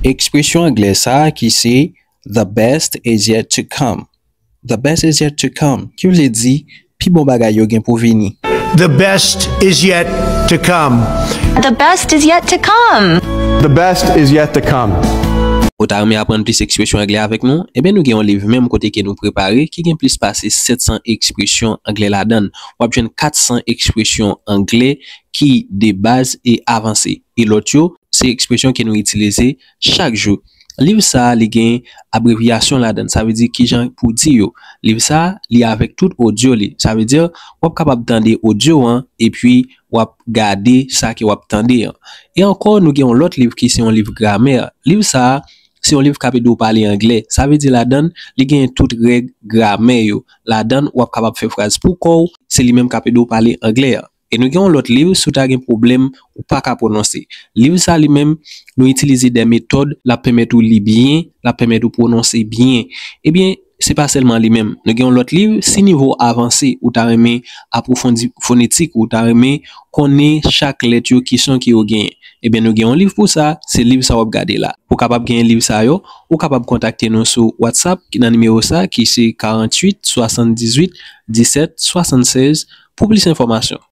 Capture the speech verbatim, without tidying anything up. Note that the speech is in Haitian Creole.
Ekspresyon anglè sa a ki se "The best is yet to come." The best is yet to come, ki vle di pi bon bagay yo gen pou vini. The best is yet to come. The best is yet to come. The best is yet to come. Ou ta renmen aprann plis ekspresyon anglè avèk nou? Ebyen, nou gen yon liv menm kote ke nou prepare ki gen plis pase sèt san ekspresyon anglè ladan l. W ap jwenn kat san ekspresyon anglè ki de baz e avanse. E lòt yo, se ekspresyon ke nou itilize chak jou. Liv sa a, li gen abrevyasyon ladan l, sa vle di kijan pou di yo. Liv sa a, li avèk tout odyo li. Sa vle di, w ap kapab tande odyo an, epi w ap gade sa ke w ap tande an. E ankò, nou gen yon lòt liv ki se yon liv gramè. Liv sa a, se yon liv k ap ede w pale anglè. Sa vle di ladan l, li gen tout règ gramè yo. Ladan l, w ap kapab fè fraz pou kò w, se li menm k ap ede w pale anglè an. E nou gen yon lòt liv, si w ta gen pwoblèm ou pa ka pwononse. Liv sa li menm, nou itilize de metòd, l ap pèmèt ou li byen, l ap pèmèt ou pwononse byen. Ebyen, se pa sèlman li menm. Nou gen yon lòt liv, si nivo w avanse, ou ta renmen apwofondi fonetik, ou ta renmen konnen chak lèt yo, ki son ke yo genyen. Ebyen, nou gen yon liv pou sa, se liv sa w ap gade la. Pou w kapab genyen liv sa yo, ou kapab kontakte nou sou WhatsApp ki nan nimewo sa ki se karant uit, swasann dizuit, disèt, swasann sèz pou plis enfòmasyon.